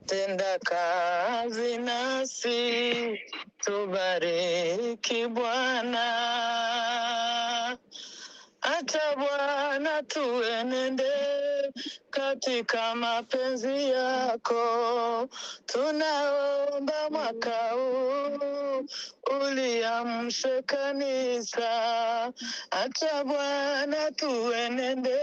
Tenda kazi nasi, tubariki Bwana. Acha Bwana tuenende katika mapenzi yako. Tunaomba mwaka huu uliamshe kanisa. Acha Bwana tuenende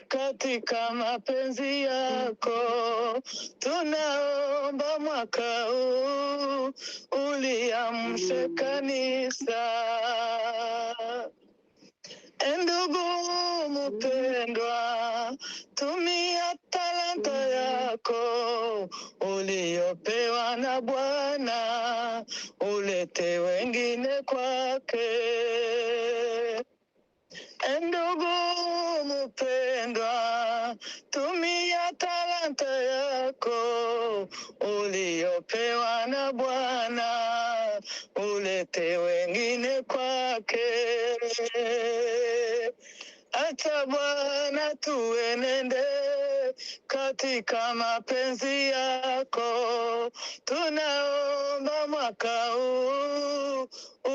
katika mapenzi yako. Tunaomba mwaka huu uliamshe kanisa. Ndugu mpendwa, tumia talanta yako uliyopewa na Bwana, ulete wengine kwake. Ndugu mpendwa, tumia talanta yako uliyopewa na Bwana, ulete wengine kwake. Acha Bwana tuenende katika mapenzi yako. Tunaomba mwaka huu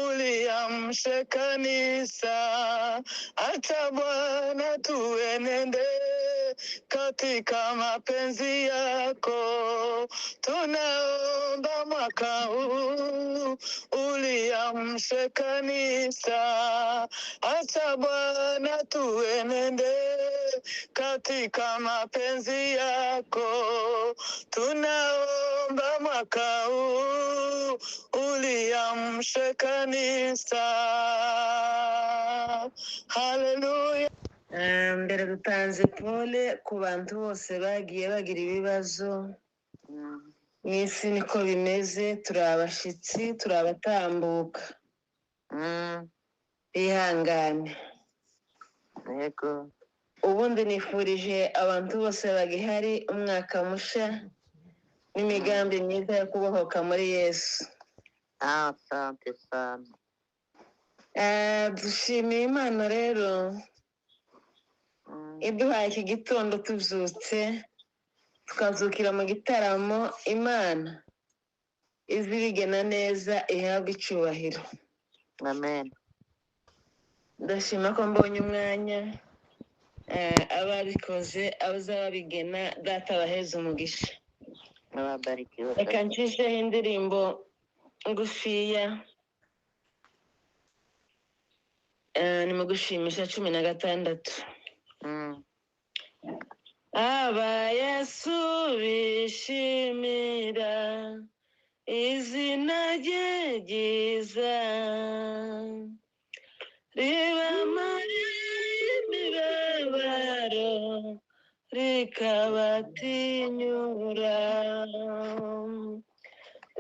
uliamshe kanisa. Acha Bwana tuenende katika mapenzi yako. Tunaomba mwaka huu uliamshe kanisa. Acha Bwana tuenende katika mapenzi yako. Tunaomba mwaka huu uliamshe kanisa. Haleluya. Mbere dutanze pole ku bantu bose bagiye bagira ibibazo. Mu isi niko bimeze, turi abashitsi, turi abatambuka, bihangane. Yego. Ubundi nifurije abantu bose bagihari umwaka musha n'imigambi myiza yo kubohoka muri Yesu. Asante sana. Dushimiye Imana rero iduhaye iki gitondo, tubyutse tukazukira mu gitaramo. Imana izi bigena neza, ihabwa icyubahiro. Amen. Ndashima ko mbonye umwanya. Ababikoze, abazababigena, Data baheze umugisha. Ababarikiwe. Reka ncisheho indirimbo ngufiya. Ni mu gushimisha 16. Aba Yesu bishimira izina rye ryiza, ribamara imibabaro, rikabatinyura,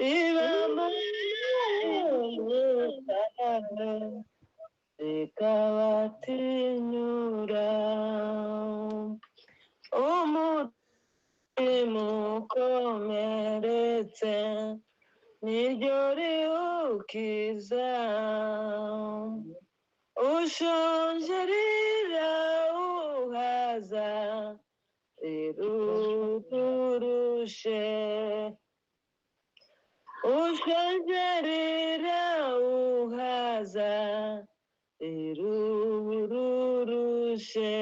ribamara imibabaro, rikabatinyura. Umutima ukomeretse niryo riwukiza, ushonje rirawuhaza, riruturushe, ushonje rirawuhaza, rirurushe.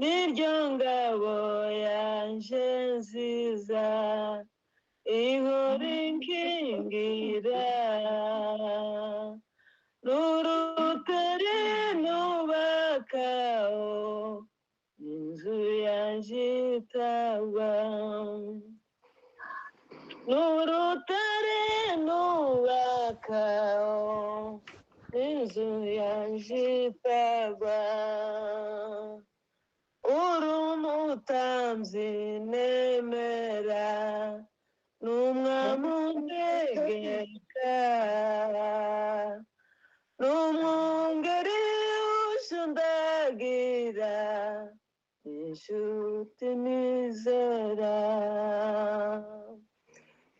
Niryo ngabo yanje nziza, ihora inkingira, n'urutare nubakaho, inzu yanje itagwa, n'urutare nubakaho, inzu yanje itagwa. Uri umutambyi nemera, n'umwami untegeka, n'umwungeri ushundagira, inshuti nizera,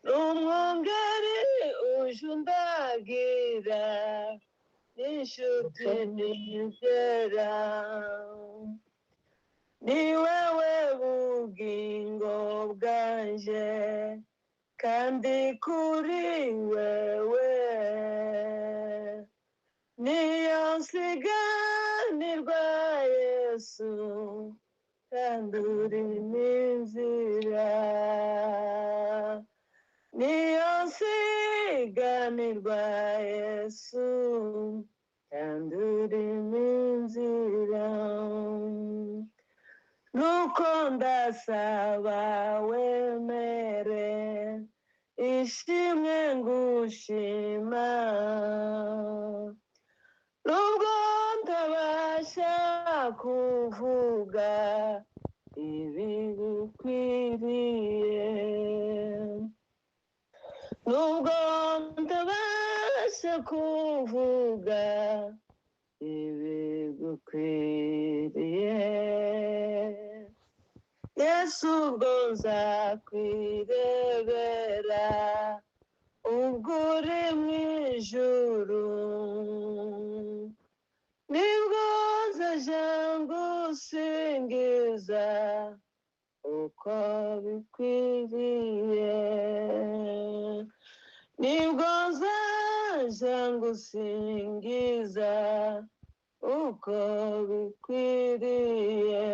n'umwungeri ushundagira, inshuti nizera. Ni wewe bugingo bwanje, kandi kuri wewe niyo nsiganirwa Yesu, kandi uri n'inzira. Niyo nsiganirwa Yesu, kandi uri n'inzira. Nuko ndasaba wemere ishimwe ngushima, nubwo ntabasha kuvuga ibigukwiriye, nubwo ntabasha kuvuga ibigukwiriye. Yesu ubwo nzakwirebera ubwo uri mu ijuru, nibwo nzaja ngusingiza uko bikwiriye, nibwo nzaja ngusingiza uko bikwiriye.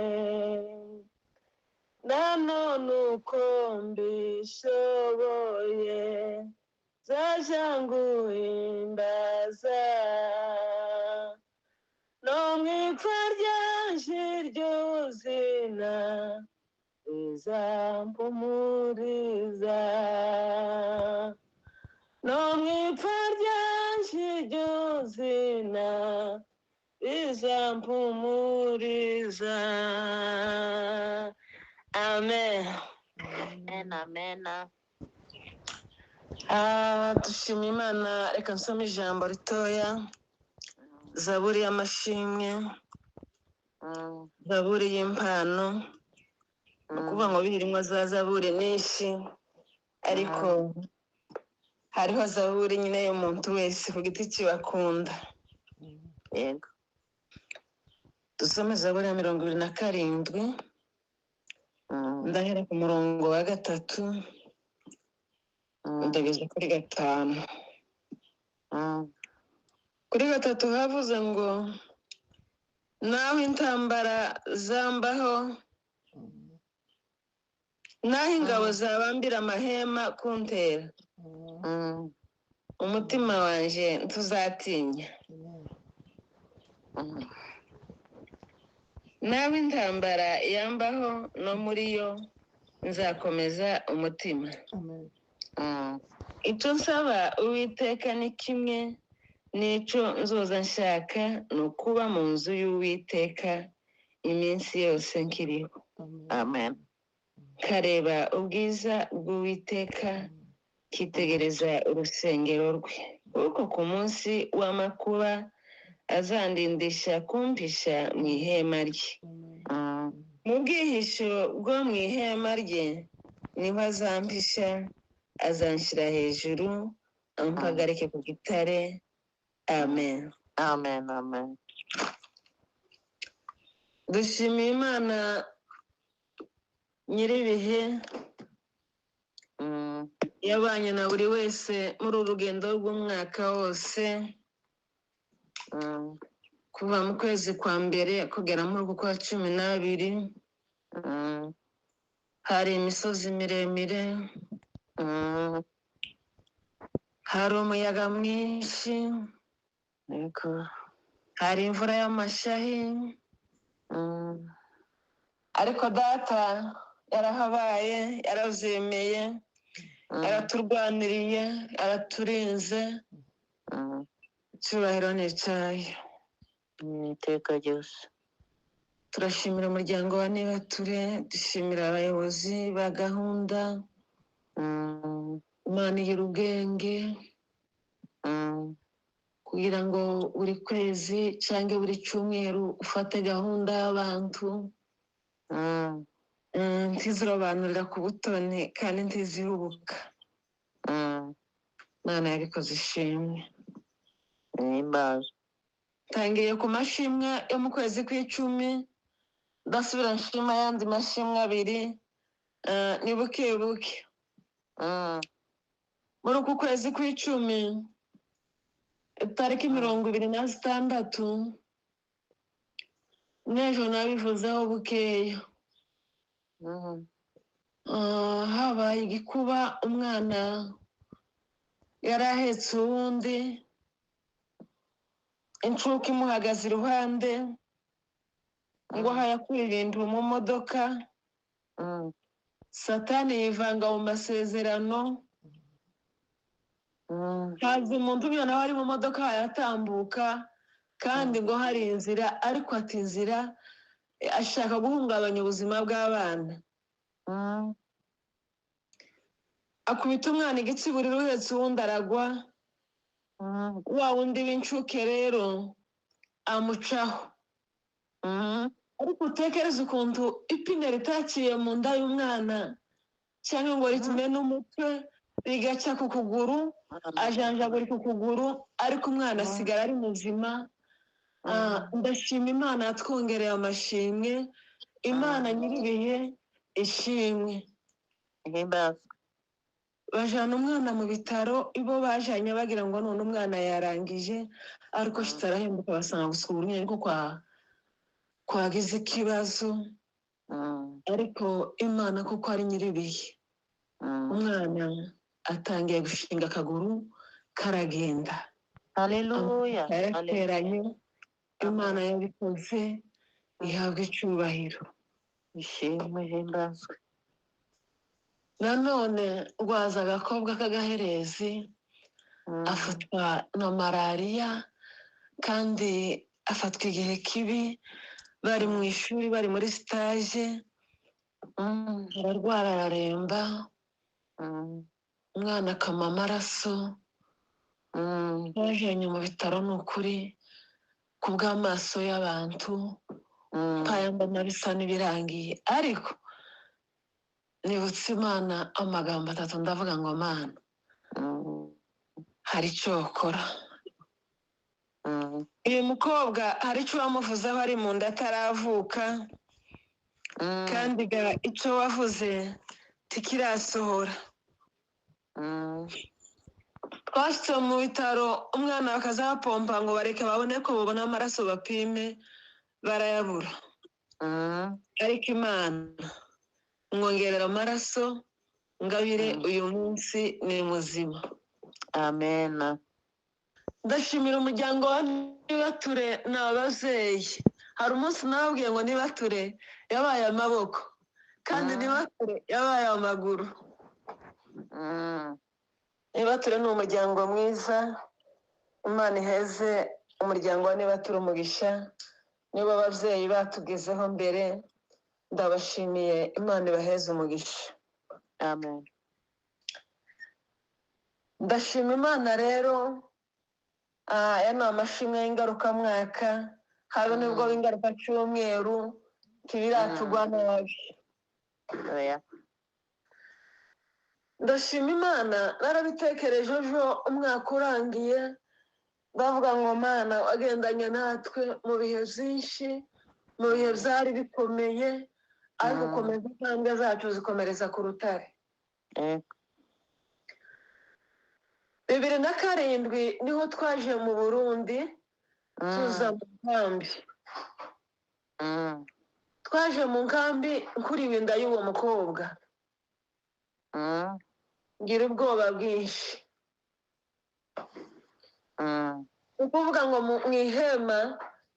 Nanone uko mbishoboye nzaja nguhimbaza, no mu ipfa ryanje iryo zina rizampumuriza, no mu ipfa ryanje iryo zina rizampumuriza. Amen. Amen, amen. Dushima Imana. Reka nsome ijambo ritoya, zaburi y'amashimwe, zaburi y'impano. Ni ukuvuga ngo birimo za zaburi nyinshi, ariko hariho zaburi nyine y'umuntu wese ku giti cye akunda. Yego. Dusome zaburi ya 27, ndahera ku murongo wa 3 ndageza kuri 5. Kuri 3 havuze ngo naho intambara zambaho, naho ingabo zabambira amahema kuntera, umutima wanje ntuzatinya. Naho intambara yambaho, no muri yo nzakomeza umutima. Icyo nsaba Uwiteka ni kimwe, n'icyo nzoza nshaka ni ukuba mu nzu y'Uwiteka iminsi yose nkiriho. Amen. Kareba ubwiza bw'Uwiteka, kitegereza urusengero rwe. Kuko ku munsi w'amakuba azandindisha kumpisha mu ihema rye. Mu bwihisho bwo mu ihema rye niho azampisha, azanshyira hejuru, ampagarike ku gitare. Amen. Amen, amen. Dushimiye Imana nyir'ibihe yabanye na buri wese muri uru rugendo rw'umwaka wose, kuva mu kwezi kwa mbere kugera muri uku kwa 12. Hari imisozi miremire, hari umuyaga mwinshi, hari imvura y'amashahi, ariko data yarahabaye, yaravyemeye, yaraturwaniriye, yaraturinze. Icyubahiro ni icyayo iteka ryose. Turashimira umuryango wa Nibature, dushimira abayobozi ba gahunda. Imana igira ubwenge kugira ngo buri kwezi cyangwa buri cyumweru ufate gahunda y'abantu. Ntizirobanurira ku butoni kandi ntizihubuka. Imana yabikoze ishimwe. Tangiye ku mashimwe yo mu kwezi kw'icumi, Ndasubira nshima ayandi mashimwe abiri, ni buke buke. Muri uku kwezi kw'icumi, tariki 26, n'ejo nabivuzeho bukeya. Habaye igikuba, umwana yari ahetse uwundi, inshuka imuhagaze iruhande, ngo hayakure ibintu mu modoka. Satani yivanga mu masezerano. Haza umuntu umwana wari mu modoka yatambuka, kandi ngo hari inzira, ariko ati inzira, ashaka guhungabanya ubuzima bw'abana. Akubita umwana igitsiburiro uhetse uwundi aragwa. Wa wundi w'incuke rero amucaho. Ariko utekereze ukuntu ipine ritaciye mu nda y'umwana cyangwa ngo ritumene umutwe, rigaca ku kuguru, ajanjagurika ukuguru, ariko umwana asigara ari muzima. Ndashima Imana yatwongereye amashimwe. Imana nyir'ibihe ishimwe. Bajana umwana mu bitaro, ibo bajanye bagira ngo none umwana yarangije, ariko shitarahembuka, basanga gusa ubu ariko kwagize ikibazo. Ariko Imana kuko ari nyir'ibihe, umwana atangiye gushinga akaguru karagenda. Haleluya. Yarateranye. Imana yabikoze ihabwa icyubahiro. Ishimwe, himbazwe. Nanone rwaza agakobwa k'agaherezi, afatwa na malariya, kandi afatwa igihe kibi, bari mu ishuri, bari muri stage. Ararwara, araremba. Umwana akama amaraso. Bajanye mu bitaro, ni ukuri ku bw'amaso y'abantu mbona bisa n'ibirangiye, ariko nibutse Imana amagambo atatu, ndavuga ngo: "Mana, hari icyo wakora." Uyu mukobwa hari icyo wamuvuzeho ari mu nda ataravuka, kandi ga icyo wavuze tikirasohora. Twashyitse mu bitaro, umwana bakazapompa ngo bareke babone ko babona amaraso bapime, barayabura. Ariko Imana mwongerera amaraso ngabire. Uyu munsi ni muzima. Amen. Ndashimira umuryango wa Nibature ni ababyeyi. Hari umunsi nababwiye ngo Nibature yabaye amaboko, kandi Nibature yabaye amaguru. Nibature ni umuryango mwiza. Imana iheze umuryango wa Nibature umugisha. Niba ababyeyi batugezeho mbere, ndabashimiye, Imana ibaheze umugisha. Amen. Ndashima Imana rero. Aya ni amashimwe y'ingarukamwaka, habe n'ubwo w'ingaruka cy'umweru ntibiratugwa nabi. Oya. Ndashima Imana. Narabitekereje ejo umwaka urangiye, ndavuga ngo: "Mana, wagendanye natwe mu bihe byinshi, mu bihe byari bikomeye, ariko ukomeza intambwe zacu, zikomereza ku rutare." 2007 niho twaje mu Burundi, tuza mu nkambi. Twaje mu nkambi nkuriwe inda y'uwo mukobwa. Ngira ubwoba bwinshi. Ni ukuvuga ngo mu ihema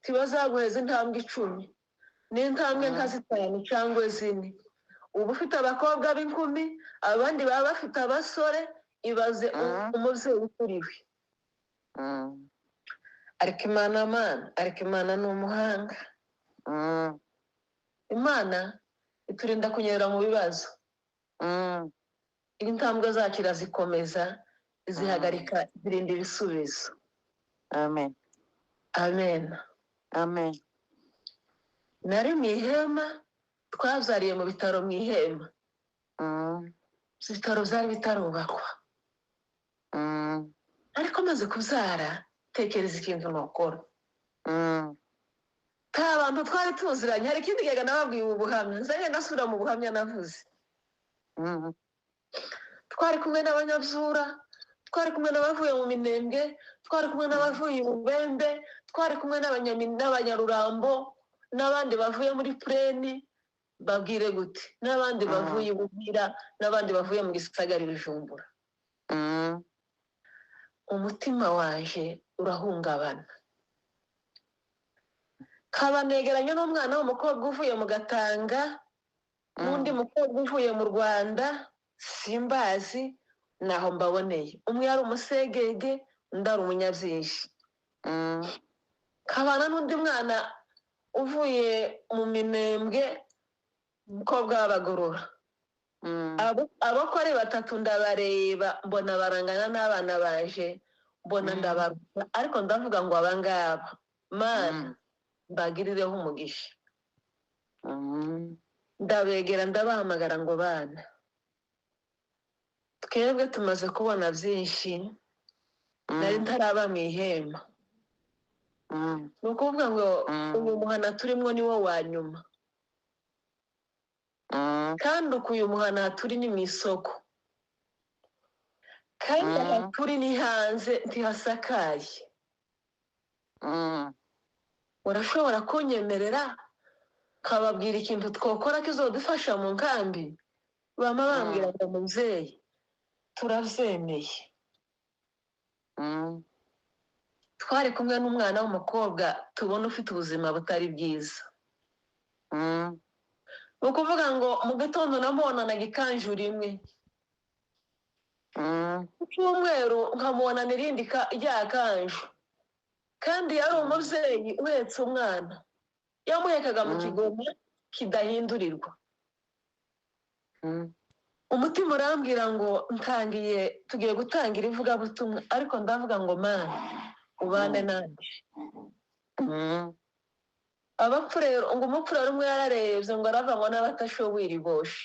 ntibazaguheza intambwe 10, ni intambwe nka zitanu cyangwa zine. Uba ufite abakobwa b'inkumi, abandi baba bafite abasore. Ibaze umubyeyi ukuriwe. Ariko Imana, Mana, ariko Imana ni umuhanga. Imana iturinda kunyerera mu bibazo. Intambwe zacu irazikomeza, zihagarika, zirinda ibisubizo. Amen. Amen. Amen. Nari mu ihema, twabyariye mu bitaro mu ihema. Ibitaro byari bitarubakwa. Ariko maze kubyara, tekereza ikintu nukora. Taba Abantu twari tuziranye, hari ikindi gihe nababwiye ubu buhamya, nzajya ndasubira mu buhamya navuze. Twari kumwe n'abanyabyura, twari kumwe n'abavuye mu Minembwe, twari kumwe n'abavuye mu Bubembe, twari kumwe n'Abanyarurambo, n'abandi bavuye muri Pureni, babwire gute, n'abandi bavuye i Buvira, n'abandi bavuye mu gisagara i Bujumbura. Umutima waje urahungabana, kabanegeranye n'umwana w'umukobwa uvuye mu Gatanga, n'undi mukobwa uvuye mu Rwanda simbazi naho mbaboneye. Umwe yari umusegege, undi ari umunyabyinshi. Kabana n'undi mwana uvuye mu Minembwe, umukobwa w'Abagorora. Abo ko ari batatu, ndabareba mbona barangana n'abana baje, mbona ndabaruta, ariko ndavuga ngo abangaba Mana mbagirireho umugisha. Ndabegera, ndabahamagara ngo: "Bana, twebwe tumaze kubona byinshi." Nari ntaraba mu ihema. Ni ukuvuga ngo uyu muhana turimo ni wo wa nyuma, kandi uku uyu muhana turi ni mu isoko, kandi aha turi ni hanze, ntihasakaye. Urashobora kunyemerera nkababwira ikintu twakora kizodufasha mu nkambi?" Bama bambwira ngo: "Mubyeyi, turabyemeye." Twari kumwe n'umwana w'umukobwa tubona ufite ubuzima butari bwiza. Ni ukuvuga ngo mu gitondo namubonanaga ikanju rimwe, ku cyumweru nkamubonana irindi rya kanju, kandi yari umubyeyi uhetse umwana, yamuhekaga mu kigoma kidahindurirwa. Umutima urambwira ngo ntangiye, tugiye gutangira ivugabutumwa, ariko ndavuga ngo: "Mana, ubane nanjye." Abapfu rero, ngo umupfu rero umwe yararebye ngo arava ngo n'abatashoboye iriboshe.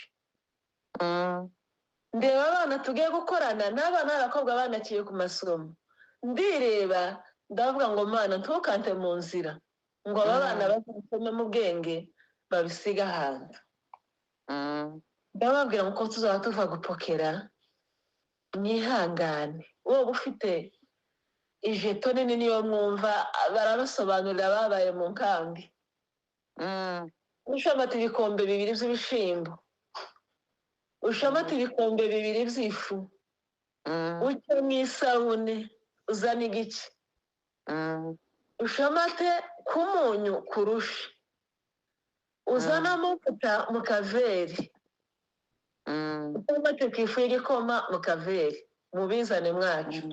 Ndeba abana tugiye gukorana n'abana b'abakobwa banakiye ku masomo, ndireba ndavuga ngo: "Mana, ntukante mu nzira ngo aba bana bazasome mu bwenge babisiga ahantu." Ndababwira ngo uko tuzaba tuva gupokera, mwihangane, wowe ufite ijeto nini niyo mwumva barabasobanurira babaye mu nkambi. Ushamata ibikombe 2 by'ibishimbo, ushamata ibikombe 2 by'ifu, uce mu isabune, uzane igice, ushamate ku munyu kurusha, uzane amavuta mu kaveri, ushamate ku ifu y'igikoma mu kaveri, mubizane mwacu.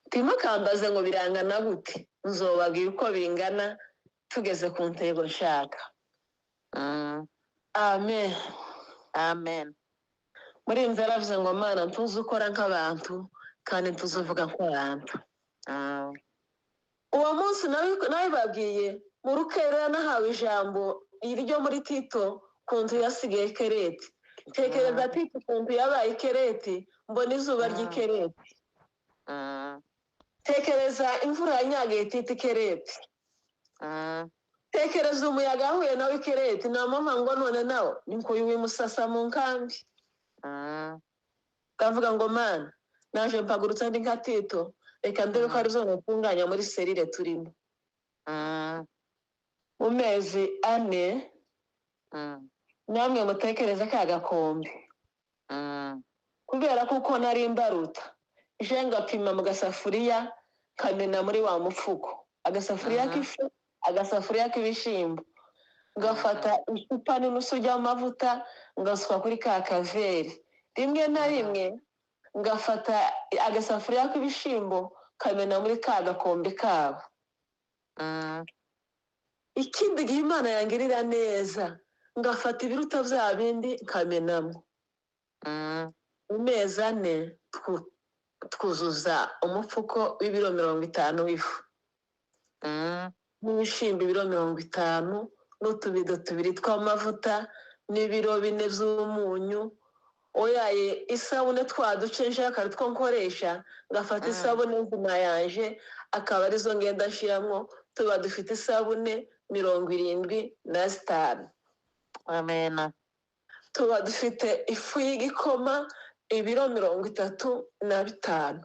Timukambaze ngo birangana gute, nzobabwira uko bingana tugeze ku ntego nshaka. Amen. Amen. Muri iyi nzu yaravuze ngo: "Mana, ntuzi ukora nk'abantu kandi ntuzi uvuga nk'abantu." Uwo munsi nabibabwiye mu rukerera, nahawe ijambo iryo muri Tito ku nzu yasigaye Kereti. Tekereza Tito ukuntu yabaye Kereti, mbona izuba ry'ikereti. Tekereza imvura yanyagiye Tito Ikereti. Tekereza umuyaga yahuye nawe Ikereti. Namama ngo none nawe ni nkuyu wimusasa mu nkambi. Ndavuga ngo: "Mana, naje mpagurutse ndi nka Tito, reka ndebe ko arizo ntutunganya muri cellule turimo." Mu mezi 4, namwe mutekereze ka gakombe, kubera kuko nari mbaruta, je ngapima mu gasafuriya, kamena muri wa mufuko, agasafuriya k'ifu, agasafuriya k'ibishimbo, ngafata icupa n'inusu ry'amavuta ngasuka kuri ka kaveri. Rimwe na rimwe ngafata agasafuriya k'ibishimbo, kamena muri ka gakombe kabo. Ikindi gihe Imana yangirira neza, ngafata ibiruta bya bindi nkamenamo. Mu mezi 4 twuzuza umufuko w'ibiro 50 w'ifu n'ibishimbo ibiro 50 n'utubido 2 tw'amavuta n'ibiro 4 by'umunyu. Oyaye, isabune twa duce nshaka ari two nkoresha, ngafata isabune nzima yanje akaba arizo ngenda nshiramwo. Tuba dufite isabune 75. Amen. Tuba dufite ifu y'igikoma ibiro 35.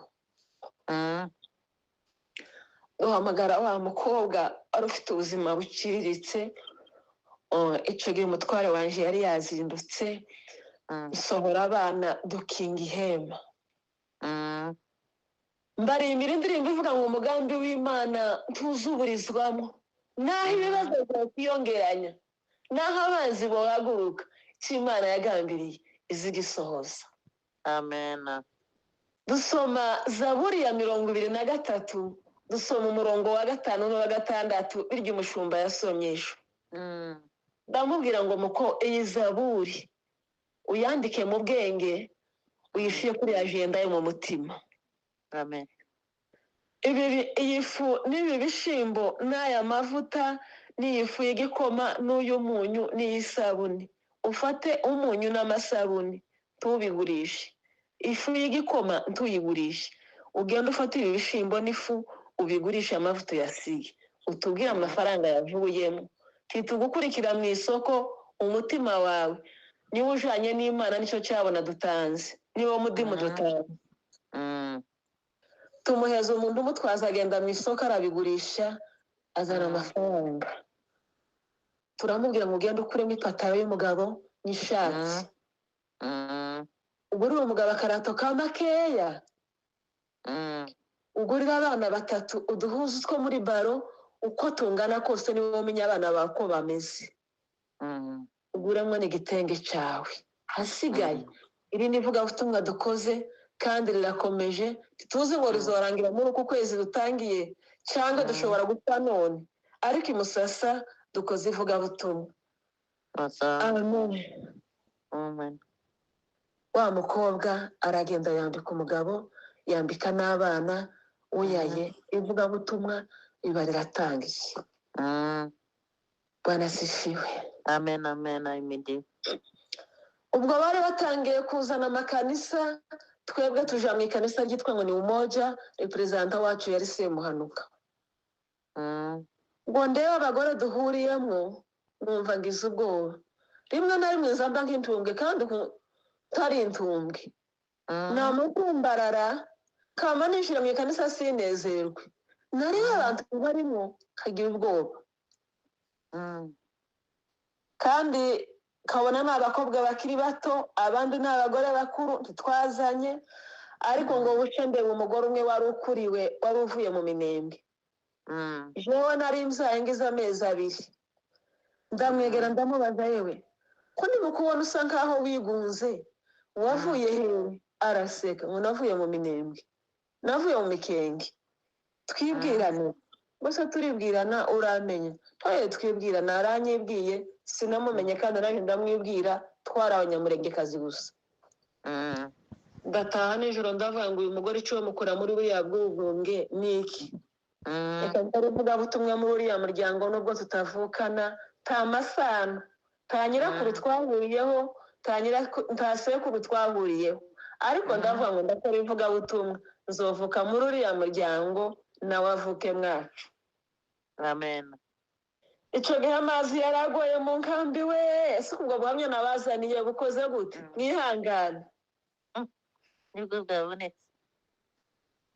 Duhamagara wa mukobwa wari ufite ubuzima buciriritse. Icyo gihe umutware wanje yari yazindutse. Nsohora abana, dukinga ihema. Mbarimbira indirimbo ivuga ngo umugambi w'Imana ntuzuburizwamo, naho ibibazo byakwiyongeranya, naho abanzi bohaguruka, icyo Imana yagambiriye izigisohoza. Amen. Dusoma Zaburi ya 23, dusoma umurongo wa 5 n'uwa 6, birya umushumba yasomye ejo. Ndamubwira ngo muko iyi zaburi uyandike mu bwenge, uyishyire kuri ajenda yo mu mutima. Amen. Iyi fu n'ibi bishyimbo n'aya mavuta n'iyi fu y'igikoma n'uyu munyu n'iyi sabuni, ufate umunyu n'amasabuni ntubigurishe, ifu y'igikoma ntuyigurishe, ugende ufate ibi bishyimbo n'ifu ubigurishe, amavuta uyasige, utubwire amafaranga yavuyemo. Ntitugukurikira mu isoko, umutima wawe niba ujanye n'Imana nicyo cyabona dutanze, niwo mudimu dutanze. Tumuheza umuntu umutwaza, agenda mu isoko arabigurisha, azana amafaranga. Turamubwira ngo ugende ukuremo ipataro y'umugabo n'ishati, ugurire umugabo akarato ka makeya, ugurire abana 3 uduhuzu two muri baro uko tungana kose, niwe umenya abana bawe uko bameze, uguremo n'igitenge cyawe. Hasigaye iri ni ivugabutumwa dukoze kandi rirakomeje, ntituzi ngo rizorangira muri uku kwezi dutangiye cyangwa dushobora gupfa none, ariko i Musasa dukoze ivugabutumwa. Amen. Amen. Wa mukobwa aragenda yambika umugabo, yambika n'abana, uyaye ivugabutumwa riba riratangiye. Bwana asifiwe. Amen, amen, amen. Ubwo bari batangiye kuzana amakanisa, twebwe tuja mu ikanisa ryitwa ngo ni Umoja, reperezanta wacu yari Semuhanuka. Ngo ndebe abagore duhuriyemo, numva ngize ubwoba. Rimwe na rimwe nzamba nk'intumbwe kandi ntari intumbwe. Namukumbarara kama ninjira mu ikanisa sinezerwe. Nareba abantu barimo nkagira ubwoba. Kandi kabona ni abakobwa bakiri bato, abandi ni abagore bakuru ntitwazanye, ariko ngo buce ndeba umugore umwe wari ukuriwe, wari uvuye mu Minembwe. Jewe nari mbyaye ngize amezi 2. Ndamwegera ndamubaza, yewe ko ndimo kubona usa nkaho wigunze, wavuye hewe? Araseka ngo navuye mu Minembwe, navuye mu Mikenge. Twibwirane bose, turibwirana, uramenya twaye twibwirana, aranyibwiye sinamumenye kandi nanjye ndamwibwira, twari abanyamurengekazi gusa. Ndataha nijoro ndavuga ngo uyu mugore icyo mukora muri buriya bwigunge ni iki? Reka nkore ivugabutumwa muri uriya muryango nubwo tutavukana, nta masano, nta nyirakuru twahuriyeho, nta sekuru twahuriyeho, ariko ndavuga ngo ndakora ivugabutumwa, nzovuka muri uriya muryango nawe avuke mwacu. Amen. Icyo gihe amazi yaragoye mu nkambi we, ese ubwo buhamya nabazaniye bukoze gute? Mwihangane. Nibwo bwabonetse.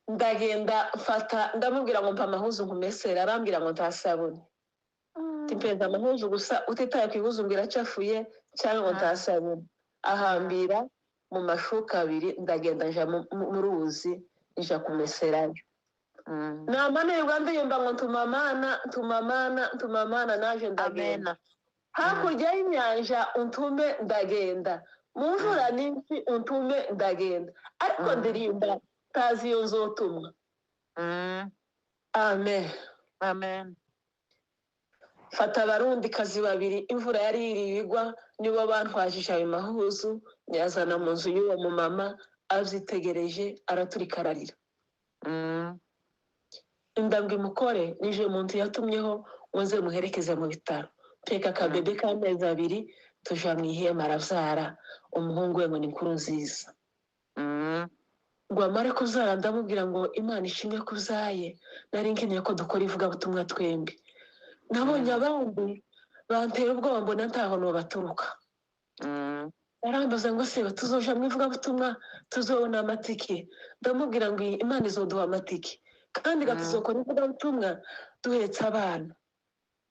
Ndagenda mfata, ndamubwira ngo mpa amahuzu nkumesere, arambwira ngo nta sabune. Timpeza amahuzu gusa utitaye ku ihuzu ngo iracafuye cyangwa ngo nta sabune. Ahambira mu mashuka 2, ndagenda nja mu ruzi nja kumeserayo. Namanirwa ndirimba ngo ntumamana, ntumamana, ntumamana, naje ndagenda. Hakurya y'inyanja untume ndagenda, mu mvura nyinshi untume ndagenda, ariko ndirimba ntazi iyo nzotumwa. Amen. Amen. Fata abarundikazi 2, imvura yari iriwe igwa, nibo bantwajije ayo mahuzu, nyazana mu nzu y'uwo mumama, abyitegereje araturika ararira. Ndabwi mukore nije muntu yatumyeho ngo nze muherekeze mu bitaro. Teka akabebe k'amezi 2, tuja mu ihema, arabyara umuhungu we ngo ni Inkuru Nziza. Ngo amare kubyara, ndamubwira ngo Imana ishimwe ko uzaye, nari nkeneye ko dukora ivugabutumwa twembi. Nabonye abandi bantera ubwoba, mbona ntaho baturuka. Arambaza ngo se tuzoja mu ivugabutumwa tuzobona amatike? Ndamubwira ngo Imana izoduha amatike, kandi tuzokora ivugabutumwa duhetse abana.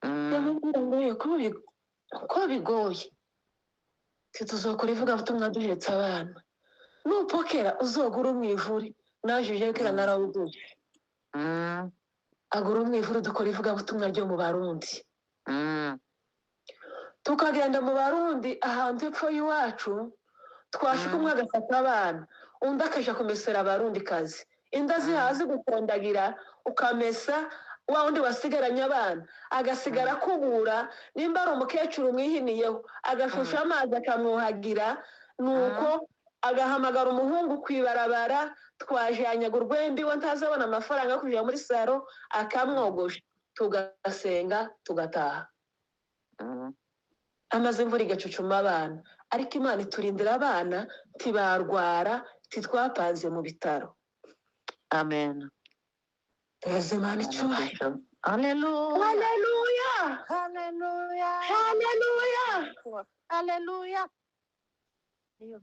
Ndamubwira ngo ye ko bigoye, tuzokora ivugabutumwa duhetse abana, nupokera uzogura umwivuri. Naje uje kera narawuguze. Agura umwivuri, dukora ivugabutumwa ryo mu Barundi. Tukagenda mu Barundi ahantu epfo y'iwacu, twashika umwe agafata abana, undi akaja kumesera Abarundi kazi. Inda zihazi gukondagira, ukamesa, wa wundi wasigaranye abana agasigara akubura, nimba ari umukecuru umwihiniyeho agashusha amazi akamwuhagira, nuko agahamagara umuhungu ku ibarabara, twajanyaga urwembe iwe, ntazabona amafaranga yo kuja muri saro, akamwogosha, tugasenga, tugataha. Amaze imvura igacucuma abana, ariko Imana iturindira abana, ntibarwara, ntitwapanze mu bitaro. Amen. Duheze Imana icyubahiro. Haleluya. Haleluya. Haleluya. Haleluya. Haleluya.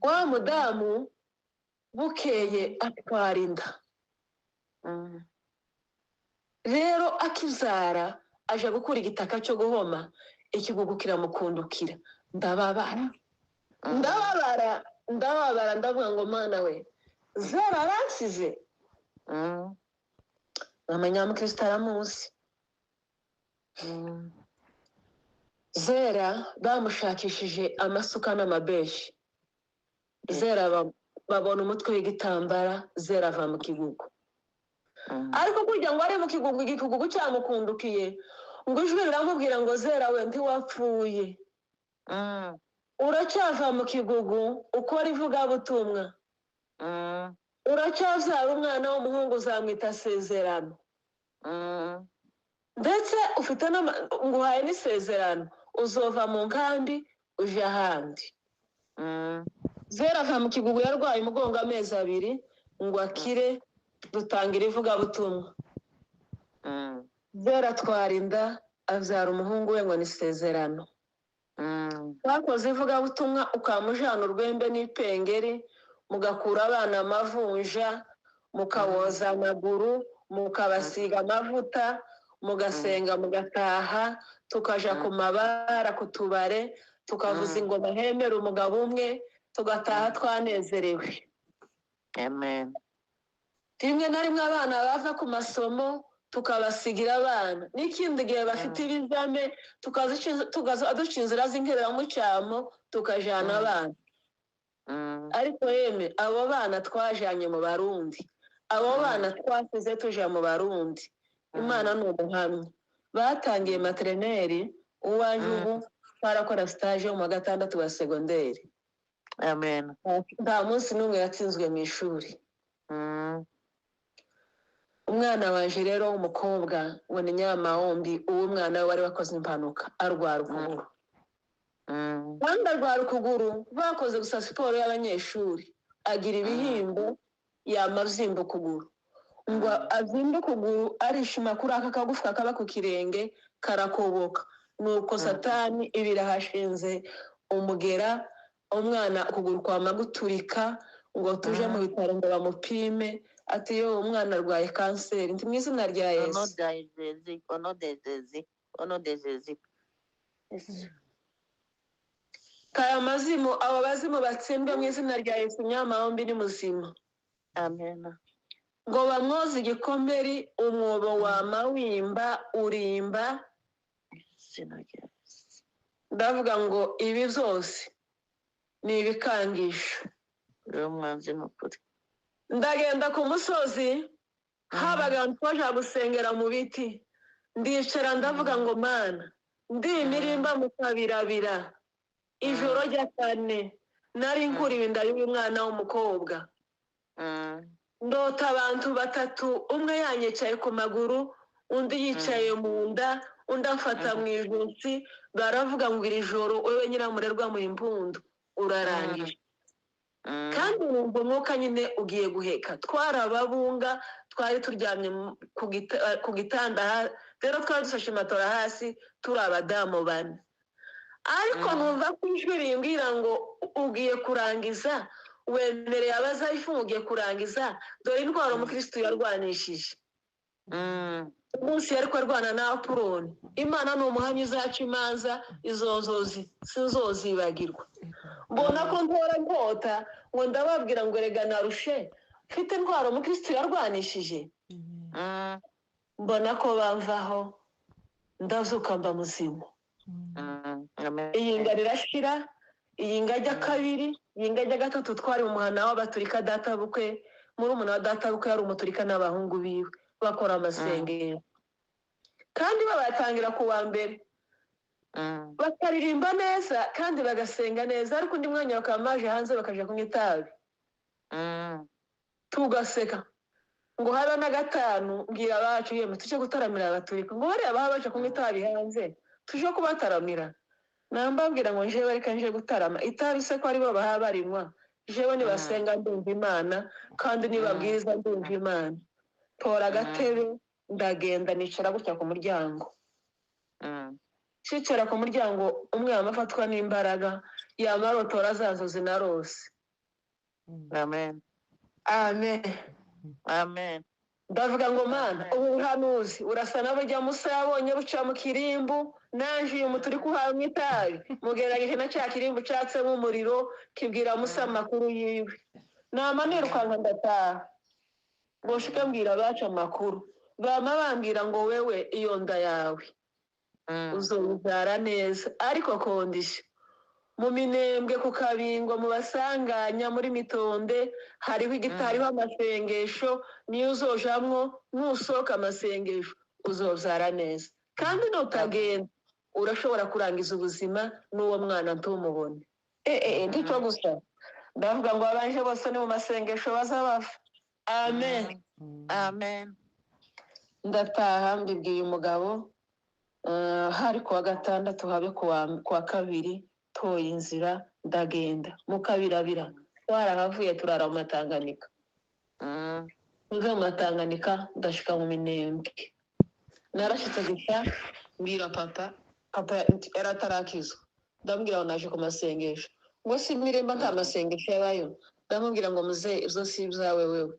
Wa mudamu bukeye atwara inda. Rero akibyara aja gukura igitaka cyo guhoma, ikigugu kiramukundukira. Ndababara, ndababara, ndababara, ndavuga ngo Mana we, Zera aransize. Mama nyamukristo aramuzi. Zera bamushakishije amasuka n'amabeshi. Zera babona umutwe w'igitambara, Zera ava mu kigugu. Ariko kugira ngo ari mu kigugu, igikugugu cyamukundukiye, ngo ijwi riramubwira ngo Zera we, ntiwapfuye, uracyava mu kigugu ukora ivugabutumwa, uracyabyara umwana w'umuhungu, uzamwita Sezerano, ndetse ufite nguhaye n'isezerano, uzova mu nkambi uje ahandi. Zera ava mu kigugu, yarwaye umugongo amezi 2 ngo akire, dutangira ivugabutumwa. Zera atwara inda, abyara umuhungu we ngo ni Sezerano. Twakoze ivugabutumwa, ukamujana urwembe n'ipengeri, mugakura abana amavunja, mukaboza amaguru, mukabasiga amavuta, mugasenga, mugataha, tukaja ku mabara, ku tubare, tukavuza ingoma hemera umugabo umwe, tugataha twanezerewe. Amen. Rimwe na rimwe abana bava ku masomo tukabasigira abana, n'ikindi gihe bafite ibizame tukaza duca inzira z'inkereramucyamo, tukajana abana. Ariko yeme, abo bana twajanye mu Barundi, abo bana twasize tuja mu Barundi, Imana ni umuhamya, batangiye maternelle. Uwanje ubu twarakora stage yo mu wa gatandatu wa segonderi. Amen. Nta munsi n'umwe yatsinzwe mu ishuri. Umwana wanje rero w'umukobwa ngo ni Nyamahombi, uwo mwana we wari wakoze impanuka arwara ukuguru. Kandi arwara ukuguru bakoze gusa siporo y'abanyeshuri, agira ibihimbo, yama abyimba ukuguru. Ngo abyimbe ukuguru, arishima kuri aka kagufwa kaba ku kirenge, karakoboka, nuko Satani ibirahashinze umugera, umwana ukuguru kwama guturika. Ngo tuje mu bitaro ngo bamupime, ati yo umwana arwaye kanseri. Nti mu izina rya Au nom Yesu. de Jésus, au nom de Jésus, au nom de Jésus. Kaya mazimu, abo bazimu batsindwe mu izina rya Yesu. Nyamahombi ni muzima. Amen. Ngo bamwoze igikomeri, umwobo wama wimba, urimba. Izina rya Yesu. Ndavuga ngo ibi byose ni ibikangisho. Uri umwanzi ni ukuri. Ndagenda ku musozi, habaga ahantu twaja gusengera mu biti, ndicara, ndavuga ngo Mana, ndi imirimba mu kabirabira, ijoro rya kane nari nkuriwe inda y'uyu mwana w'umukobwa. Ndota abantu batatu, umwe yanyicaye ku maguru, undi yicaye mu nda, undi afata mu ijosi, baravuga ngo iri joro wewe Nyiramurerwa mu impundu urarangije. Kandi numva umwuka nyine ugiye guheka. Twarababunga, twari turyamye ku gitanda, rero twari dusashe matora hasi, turi abadamu bane. Ariko numva ko ijwi rimbwira ngo ugiye kurangiza, wemereye abazayifunga ugiye kurangiza, dore indwara umukirisitu yarwanishije. Umunsi yari arwana na Apuroni, Imana ni umuhamya izaca imanza, izo nzozi sinzozibagirwa. Mbona ko ntora nkota ngo ndababwira ngo erega narushe mfite intwaro umukirisitu yarwanishije. Mbona ko bamvaho, ndazuka mba muzima. Iyi nga rirashira, iyi nga ajya kabiri, iyi nga ajya gatatu. Twari mu muhana w'abaturika, databukwe murumuna wa databukwe yari umuturika n'abahungu biwe bakora amasengero, kandi babatangira ku wa mbere bakaririmba neza kandi bagasenga neza, ariko undi mwanya bakaba baje hanze bakaja kunywa itabi, tugaseka ngo habe na gatanu. Mbwira abacu, yemwe tuje gutaramira abaturika, ngo bariya baba baje kunywa itabi hanze tuje kubataramira. Nambabwira ngo njewe reka nje gutarama itabi se ko aribo baha barinywa, jewe nibasenga ndumva Imana, kandi nibabwiriza ndumva Imana. Tora agatebe ndagenda nicara gutya ku muryango. Cicara ku muryango, umwe yamafatwa n'imbaraga yamarotora za nzozi narose. Amen. Amen. Amen. Ndavuga ngo Mana, ubu buhanuzi urasa na burya Musa yabonye buca mu kirimbu, nanje uyu muturi kuhamwa itabi mugerageje na cya kirimbu catsemo umuriro kibwira Musa amakuru yiwe. Nama nirukanka ndataha ngo nshike mbwira abacu amakuru, bama bambwira ngo wewe iyo nda yawe uzobyara neza, ariko kondisha mu Minembwe ku Kabingo mu Basanganya muri Mitonde hariho igiti, hariho amasengesho, niyo uzojamwo nusohoka amasengesho uzobyara neza, kandi nutagenda urashobora kurangiza ubuzima n'uwo mwana ntumubone. Ndico gusa ndavuga ngo abanje bose ni mu masengesho baza bava. Amen. Amen. Ndataha mbibwiye umugabo, hari kuwa gatandatu habe kuwa kabiri, toye inzira ndagenda mukabirabira, twarahavuye turara mu Matanganika. Mve mu Matanganika ndashika mu Minembwe, narashitse gusa mbwira papa, papa yari atarakizwa, ndamubwira ngo naje ku masengesho, ngo si Miremba nta masengesho yabayo. Ndamubwira ngo muze ibyo si ibyawe wewe,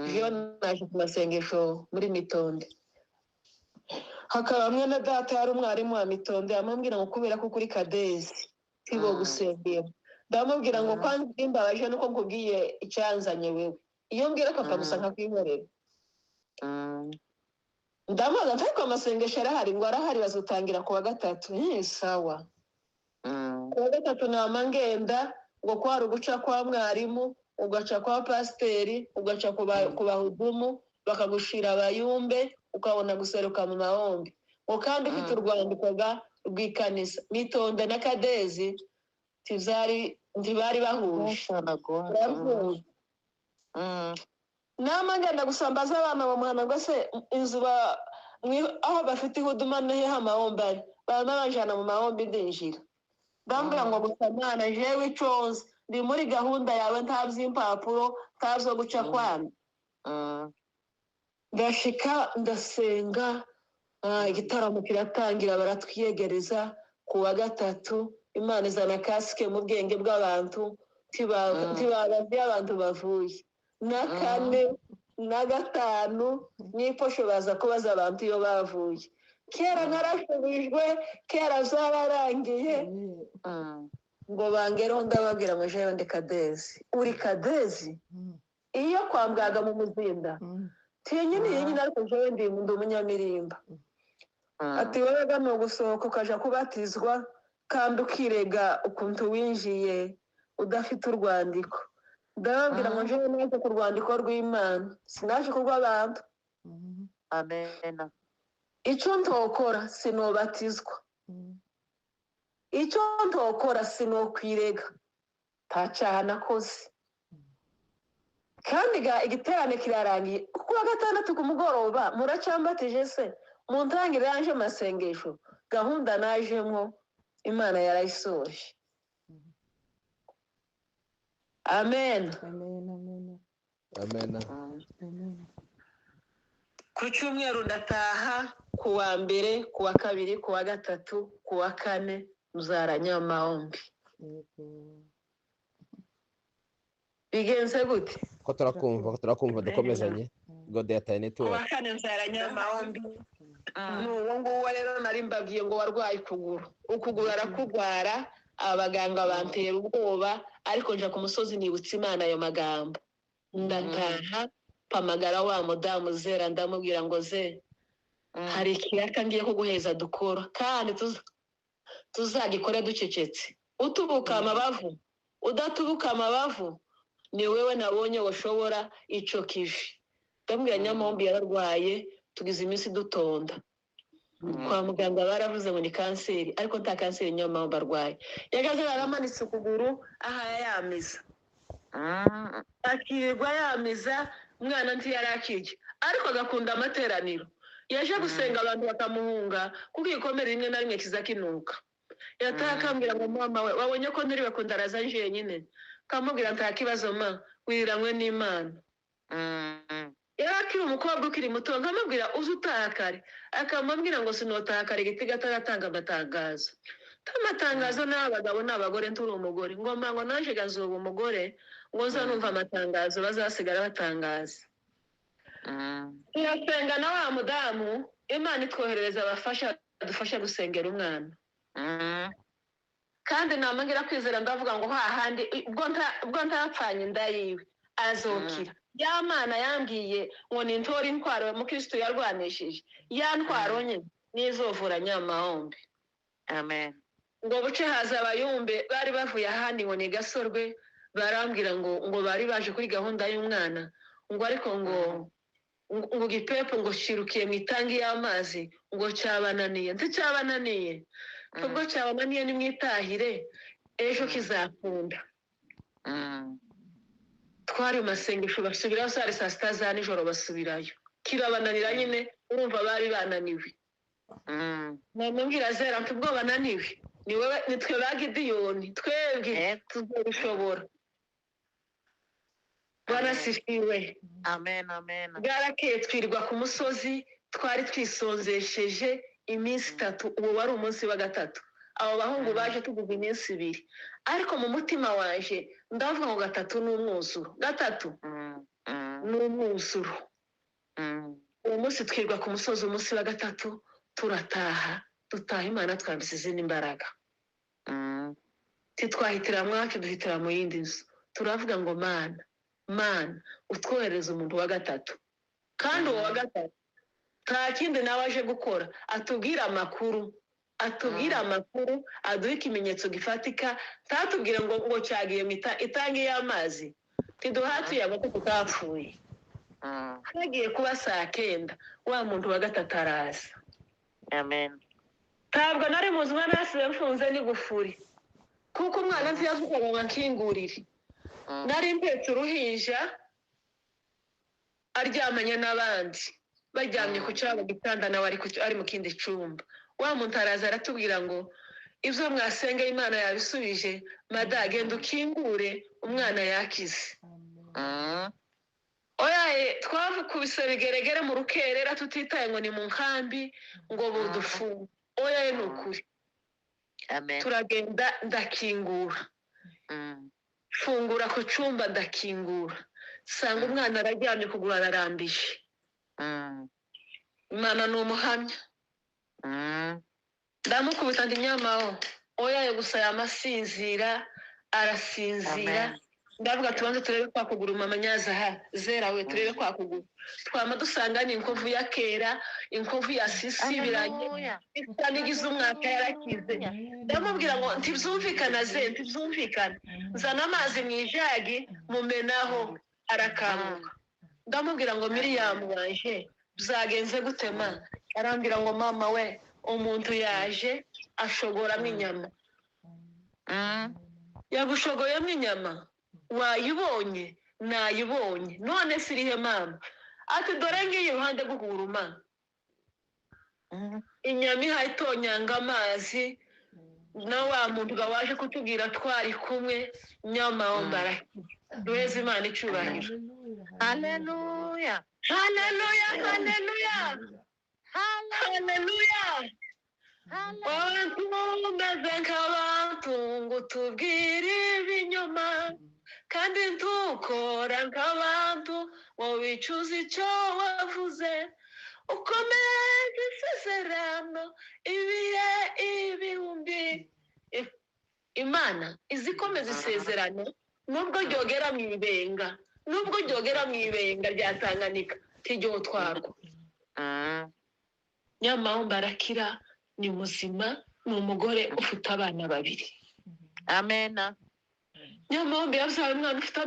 jewe naje ku masengesho muri Mitonde. Hakaba mwene data yari umwarimu wa Mitonde, amubwira ngo kubera ko kuri Kadezi sibo gusengera. Ndamubwira ngo kwanza imbabaje nuko nkubwiye icyanzanye wewe, iyo mbwira papa gusa nkakwihorera. Ndamubaza ariko amasengesho arahari, ngo arahari bazotangira kuwa gatatu. Sawa. Kuwa gatatu nama ngenda ngo kwari uguca kwa mwarimu, ugaca kwa pasiteri, ugaca ku bahudumu, bakagushira abayumbe, ukabona guseruka mu mahombi, ngo kandi ufite urwandiko rw'ikanisa. Mitonde na Kadezi ntibari bahuje. Nama ngenda gusambaza abana bamuhana ngo se inzu aho bafite ihuduma nihe amahombi ari, bama banjana mu mahombi ndinjira. Ndambwira ngo gusa mwana jewe iconze ndi muri gahunda yawe, nta by'impapuro nta byo guca kwana. Ndashika ndasenga, igitaramo kiratangira, baratwiyegereza ku wa gatatu. Imana izana kasike mu bwenge bw'abantu, ntibabazi abantu bavuye na kane na gatanu n'iposho, baza kubaza abantu iyo bavuye. Kera narashubijwe, kera zararangiye. Ngo bangereho ndababwira ngo jewe ndi Kadezi. Uri Kadezi iyo kwambwaga mu muzinda tinyine iyi nyine, ariko jewe ndi umunyamirimba. Ati wowe ni ugusohoka ukaja kubatizwa kandi ukirega ukuntu winjiye udafite urwandiko. Ndababwira ngo jewe naje ku rwandiko rw'Imana, sinaje kurw'abantu. Amen. Icyo ntokora sinobatizwa, icyo ntokora sinokwirega, nta cyaha nakoze. Kandi igiterane kirarangiye kuwa gatandatu ku mugoroba, muracyambatije se muntangire yanje masengesho, gahunda najemo Imana yarayisoje. Amen. Amen. Amen. Amen. Amen. Ku cyumweru ndataha, ku wa mbere, ku wa kabiri, ku wa gatatu, ku wa kane muzara Nyamahombi. Yego. Bigenze gute? Ko turakumva, ko turakumva, dukomezanye. Gode yataye Ku wa network. kane nzara Nyamahombi. Ni uwo nguwo rero nari mbabwiye ngo warwaye ukuguru, ukuguru arakugwara, abaganga bantera ubwoba, ariko nja ku musozi nibutsa Imana ayo magambo. Ndataha, mpamagara wa mudamu Zera, ndamubwira ngo ze, hari ikiraka ngiye kuguheza dukora, kandi tuzagikore ducecetse, utubuka amabavu udatubuka amabavu, ni wewe nabonye washobora ico kivi. Ndamubwira, Nyamahombi yararwaye, tugize iminsi dutonda kwa muganga, baravuze ngo ni kanseri, ariko nta kanseri Nyamahombi arwaye. Yagaze yaramanitse ukuguru aha yamiza, akirirwa yamiza. Umwana ntiyari akirya, ariko agakunda amateraniro. Yaje gusenga abantu bakamuhunga, kuko igikomere rimwe na rimwe kiza kinuka. Yataha akambwira ngo mama we, wabonye ko ntiriwe kundaraza njyenyine? Kamubwira nta kibazo ma, wiriranywe n'Imana. Yari akiri umukobwa ukiri muto, nkamubwira uze utaha kare, akamubwira ngo sinotaha kare, igiti ataratanga amatangazo. Amatangazo ni abagabo n'abagore, nturi umugore. Ngomba ngo naje gazuba umugore, ngo nza numva amatangazo bazasigara batangaza. Turasenga na wa mudamu, Imana itwoherereza abafasha badufasha gusengera umwana. Kandi namangira kwizera, ndavuga ngo hahandi ubwo ntapfanye inda yiwe azokira. Ya Mana yambwiye ngo nintore intwaro mukristo yarwanishije, ya ntwaro nyine nizovura Nyamahombi. Amen. Ngo buce haza abayumbe bari bavuye ahandi ngo ni Gasorwe, barambwira ngo bari baje kuri gahunda y'umwana, ngo ariko ngo gipepu ngo shirukiye mu itangi y'amazi, ngo cyabananiye. Nticyabananiye, ubwo cyabananiye nimwitahire, ejo kizakunda. Twari mu masengesho, basubirayo sare saa 6 za nijoro, basubirayo kirabananira nyine, urumva bari bananiwe. Namubwira Zera nti ubwo bananiwe, ni wowe, ni twe ba Gidiyoni, twebwe tuzabishobora. Bwana asifiwe. Amen, amen. Bwarakeye twirirwa ku musozi, twari twisonzesheje iminsi 3, uwo wari umunsi wa gatatu. Abo bahungu baje tuguze iminsi 2, ariko mu mutima wanje ndavuga ngo gatatu ni umwuzuro, gatatu ni umwuzuro. Uwo munsi twirwa ku musozi, umunsi wa gatatu turataha, dutaha Imana twambise izindi mbaraga. Titwahitira mwacu, duhitira mu yindi nzu. Turavuga ngo Mana, Mana utwohereze umuntu wa gatatu, kandi uwo wa gatatu nta kindi nawe aje gukora, atubwire amakuru, atubwire amakuru, aduhe ikimenyetso gifatika, ntatubwire ngo cyagiye mu itangi y'amazi, ntiduhatuye amata tutapfuye. Hagiye kuba saa 9, wa muntu wa gatatu araza. Amen. Ntabwo nari muzi, umwana yasize mfunze n'igufuri, kuko umwana ntiyavuga ngo nkingurire. Nari mpetse uruhinja aryamanye n'abandi, baryamye ku cyabo gitanda, nawe ari mu kindi cyumba. Wa muntu araza aratubwira ngo ibyo mwasengeye Imana yabisubije, mada genda ukingure umwana yakize. Oya, twavukubise bigeregere mu rukerera, tutitaye ngo ni mu nkambi ngo budufunge. Oya, ni ukuri. Amen. Turagenda ndakingura. Fungura ku cyumba ndakingura, sanga umwana araryamye, kuguru ararambije. Imana ni umuhamya. Ndamukubita ndi Nyamaho, oya gusa yamasinzira, arasinzira. Amen. Ndavuga tubanze turebe kwa kuguru mama nyaza ha Zera we, turebe kwa kuguru. Twama dusanga ni inkovu ya kera, inkovu ya sisibiranye, Hallelujah. isa n'igize umwaka yarakize. Ndamubwira ngo ntibyumvikana ze, ntibyumvikana. Nzana amazi mu ijagi mumenaho, arakanguka. Ndamubwira ngo Miriam wanje byagenze gute ma? Arambwira ngo mama we, umuntu yaje ashogoramo inyama. Yagushogoyemo inyama, wayibonye? Nayibonye. None sirihe mama? Ati dore ngiyi iruhande rw'ukuguru ma. Inyama ihaye itonyanga amazi, na wa muntu waje kutubwira twari kumwe, Nyamaho mbarakize. Duheze Imana icyubahiro. Haleluya. Haleluya, haleluya, haleluya. Umeze nk'abantu ngo utubwire ibinyoma, kandi ntukora nk'abantu ngo wicuze icyo wavuze. Ukomeze isezerano ibihe ibihumbi. Imana izikomeza isezerano nubwo ryogera mu ibenga, nubwo ryogera mu ibenga rya Tanganyika ntiryotwarwa. Nyamahombe arakira, ni muzima, ni umugore ufite abana babiri. Amena. Nyamahombe yabyaye umwana ufite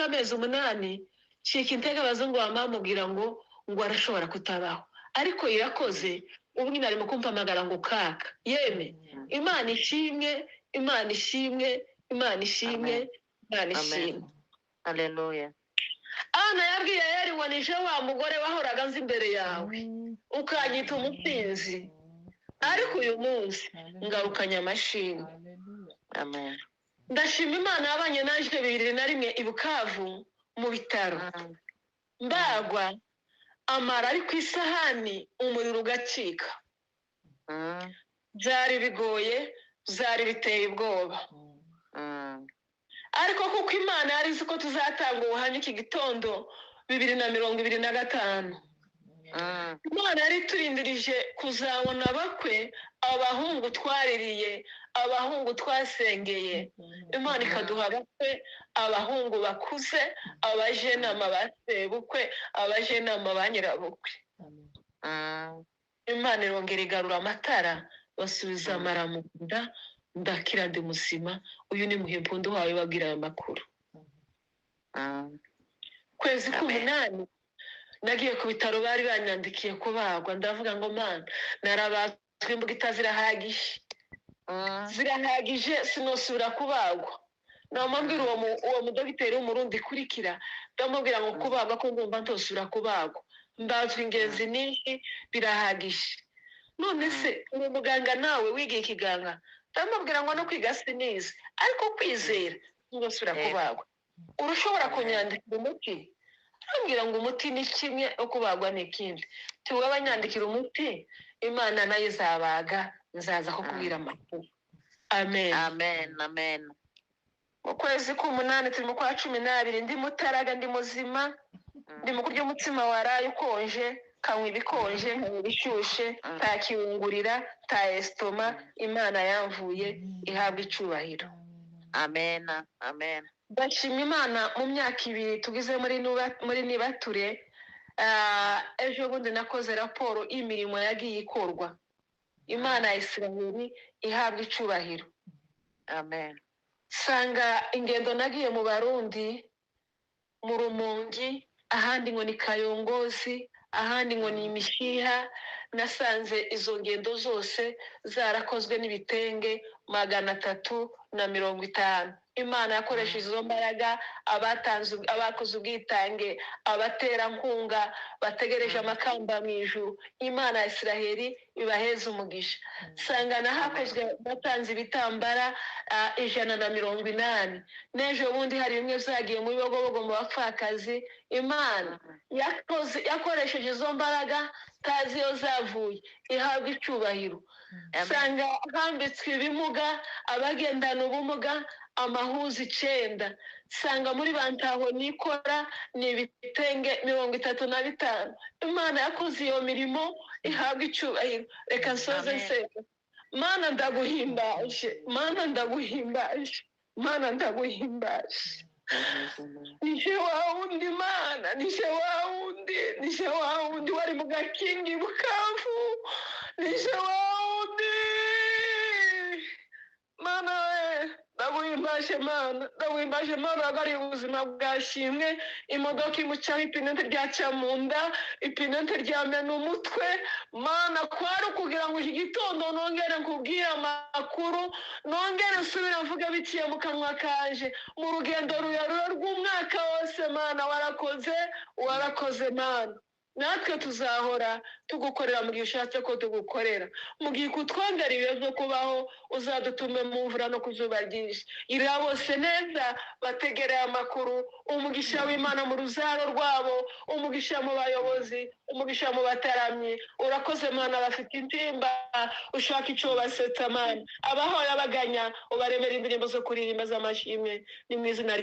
amezi 8. Cika intege abazungu bamubwira ngo arashobora kutabaho, ariko irakoze. Ubu nyine arimo kumpamagara ngo kaka yeme. Imana ishimwe, Imana ishimwe, Imana ishimwe, Imana ishimwe. Haleluya. Ana yabwiye Yeri ngo nije wa mugore wahoraga nzi imbere yawe ukanyita umutsinzi, ariko uyu munsi ngarukanye amashimwe. Amen. Ndashima Imana yabanye naje 2001 i Bukavu mu bitaro, mbagwa amara ari ku isahani umuriro ugacika. Byari bigoye, byari biteye ubwoba, ariko kuko Imana yari izi ko tuzatanga ubuhamya iki gitondo 2025, Imana yari iturindirije kuzabona abakwe, abahungu twaririye, abahungu twasengeye. Imana ikaduha abakwe, abahungu bakuze, abajenama ba sebukwe, abajenama ba nyirabukwe. Imana irongera igarura amatara, basubiza amara mu nda, ndakira ndi muzima. Uyu ni Muhimpundu wawe babwira aya makuru. Kwezi k'umunani nagiye ku bitaro, bari banyandikiye kubagwa, ndavuga ngo Mana narabazwe imbugita zirahagije, zirahagije, sinosubira kubagwa. Namubwira uwo mudogiteri w'umurundi kurikira, ndamubwira ngo kubagwa ko ngomba ntosubira kubagwa, mbazwe ingenzi nyinshi birahagije. None se uwo muganga nawe wigiye ikiganga? Ndamubwira ngo no kwiga sinize, ariko kwizera ntugosubira kubagwa. Urashobora kunyandikira umuti? Arambwira ngo umuti ni kimwe, kubagwa ni ikindi. Tuwe abanyandikira umuti, Imana nayo izabaga, nzaza kukubwira amakuru. Amen. Amen. Amen. Mu kwezi k'umunani turi mu kwa 12, ndi mutaraga, ndi muzima, ndi mu kurya umutsima waraye ukonje, kanywa ibikonje, nkanywa ibishyushye, nta kiwungurira, nta esitoma. Imana yamvuye, ihabwa icyubahiro. Amen. Amen. Ndashima Imana mu myaka 2 tugize muri nibature. Ejo bundi nakoze raporo y'imirimo yagiye ikorwa. Imana ya Isiraheli ihabwa icyubahiro. Amen. Sanga ingendo nagiye mu Barundi, mu Rumongi, ahandi ngo ni Kayongozi, ahandi ngo ni Imishiha. Nasanze izo ngendo zose zarakozwe n'ibitenge 350. Imana yakoresheje izo mbaraga, abakoze ubwitange, abaterankunga bategereje amakamba mu ijuru. Imana ya Isiraheli ibaheze umugisha. Sanga nahakozwe batanze ibitambara 180. N'ejo bundi hari bimwe byagiye mu Bibogobogo mu bapfakazi. Imana yakoresheje izo mbaraga tazi iyo zavuye, ihabwa icyubahiro. Sanga hambitswe ibimuga, abagendana ubumuga, amahuza 9. Sanga muri bantaho nikora ni ibitenge 35. Imana yakoze iyo mirimo, ihabwa icyubahiro. Reka nsoze nsenga. Mana ndaguhimbaje, Mana ndaguhimbaje, Mana ndaguhimbaje. Nije wa wundi Mana, nije wa wundi, nije wa wundi wari mu Gakingi Bukavu, nije wa wundi Mana we. Ndaguhimbaje Mana, ndaguhimbaje Mana, wagariye ubuzima bwashimwe. Imodoka imucaho ipine ntiryaca mu nda, ipine ntiryamena umutwe. Mana kwari ukugira ngo iki gitondo nongere nkubwire amakuru, nongere nsubire mvuge biciye mu kanwa kanje mu rugendo rurerure rw'umwaka wose. Mana warakoze, warakoze Mana, Natwe tuzahora tugukorera mu gihe ushatse ko tugukorera. Mu gihe kutwongera ibihe byo kubaho, uzadutume mu mvura no ku zuba ryinshi. Irira bose neza bategereye amakuru, umugisha w'Imana mu ruzaro rwabo, umugisha mu bayobozi, umugisha mu bataramyi. Urakoze Mana, bafite intimba ushaka icyo basetsa Mana, abahoye abaganya ubaremera indirimbo zo kuririmba z'amashimwe, ni mu izina